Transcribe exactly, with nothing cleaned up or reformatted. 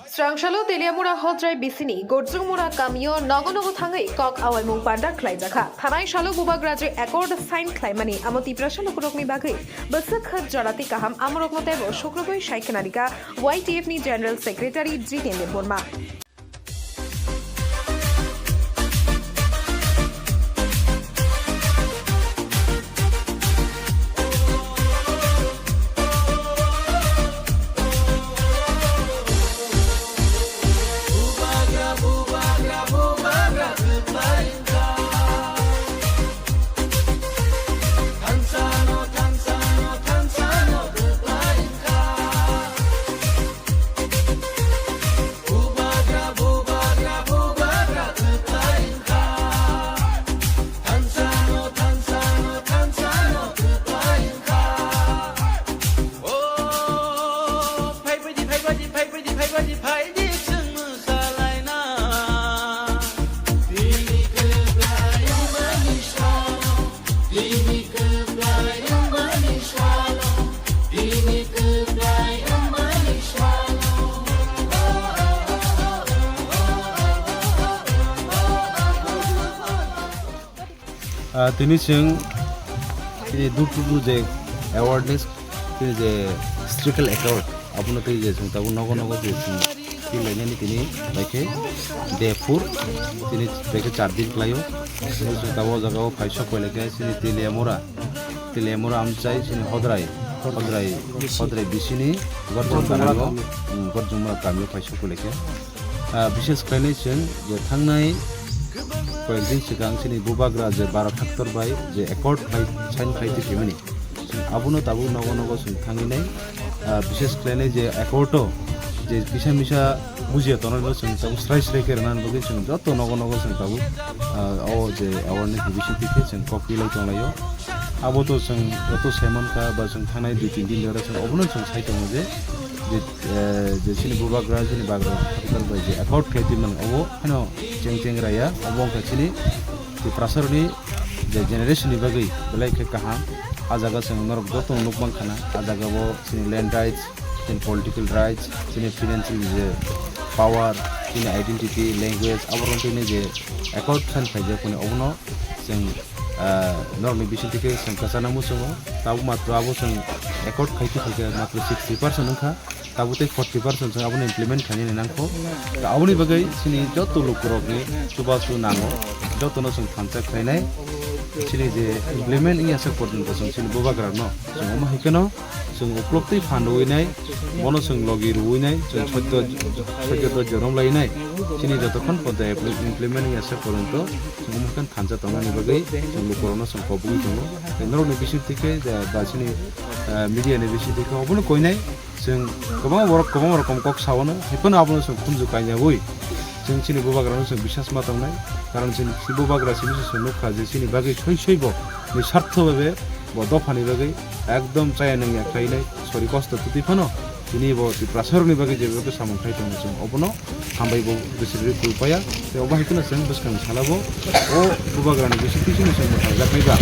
Srangsalo Teliamura Hodrai bisini Gorjungmura kamio nogo nogo thangwi kok awaimung panda khlaijakha. Thanai salo bubagra je accord sign khlaimani amo Tiprasa lukurokni bagwi bwswk khwk jorati kaham amorokno teibo sukrubwi sai khwnarikha Y T F ni General Secretary Jitendra Burma. Ah, tini chwng tini duk duk je awareness tini je historical accord abono tei je chwng tabuk nogo nogo je chwng twi lainani tini baikhe de phur tini baikhe char din khlaio. Tini chwng tabuk o jaga o phai sok pai laikha chini Teliamura, Teliamura amchai chini Hodrai, Hodrai, Hodrai bisini Gorjong kamio, um, Gorjongmura kamio phai sok pai laikha. Ah, bishes khlainai chwng je thangnai koyek din swkang chini bubagra je Bharat Haktor bai je accord khlai, sign khlai twi phimani. Abono tabuk nogo nogo chwng thangwi nai, ah, bishes khlainai je accord o je kisa misa bujiya tongnai no chwng tabuk srai srai khe rwna bagwi chwng joto nogo nogo chwng tabuk, ah, o je awareness ni bising twi khe chwng kok pilai tonglaio. Abo to chwng joto saimankha ba chwng thangnai dui tin din jora chwng obono chwng sai tongo je, je eh, je chini bubagra, chini bagra, hakhe bai je accord khlai twi mano, obo phano cheng cheng raya, obo wngkha chini Tiprasarokni je generation ni bagwi belai khe kaham. A jaga chwng norok joto nuk mankha na, a jaga bo chini land rights, chini political rights, chini financial je power, chini identity, language, abo rok chini je accord sign khlaijak mani, obono chwng, ah, norokni bising twi khe chwng kwchana muchungo. Tabuk matro abo chwng accord khai khe khai khe matro sixty percent wngkha. Tabuk tei forty percent chwng abono implement khainani nangkho. Aboni bagwi chini joto lukurokni chubachu nango, jotono chwng thansa khlainai. Chini je implement wngya sak porjonto chwng chini bubagrano chwng omo hai kheno chwng uklok twi phan rwui nai, bono chwng logi rwui nai, chwng sotto, sotto to jorom lai nai. Chini jotokhon porjonto implement wngya sak porjonto chwng omo hai kheno thansa tongmani bagwi chwng lukurokno chwng kobogwi tongo. Tei norokni bising twi khe ba chini, ah, media ni bising twi khe obono koinai. Chwng kwbangma borok kwbangma rokom kok saono, hai phano abono chwng khunju kainyaui chwng chini bubagrano chwng biswas ma tongnai. Karon chini bubagra simi se chwng nukha je chini bagwi soi soi bo ni sartho bai bo dophani bagwi ekdom chaya nangya khlainai, sori kosto twtwi phano tini bo Tiprasarokni bagwi jebo khe samung khai tongo chwng obono hambai bo bwswk rwi paya. Tei obo hai kheno chwng bwskang salabo o bubagrani bising twi chwng mwthangjaknai ba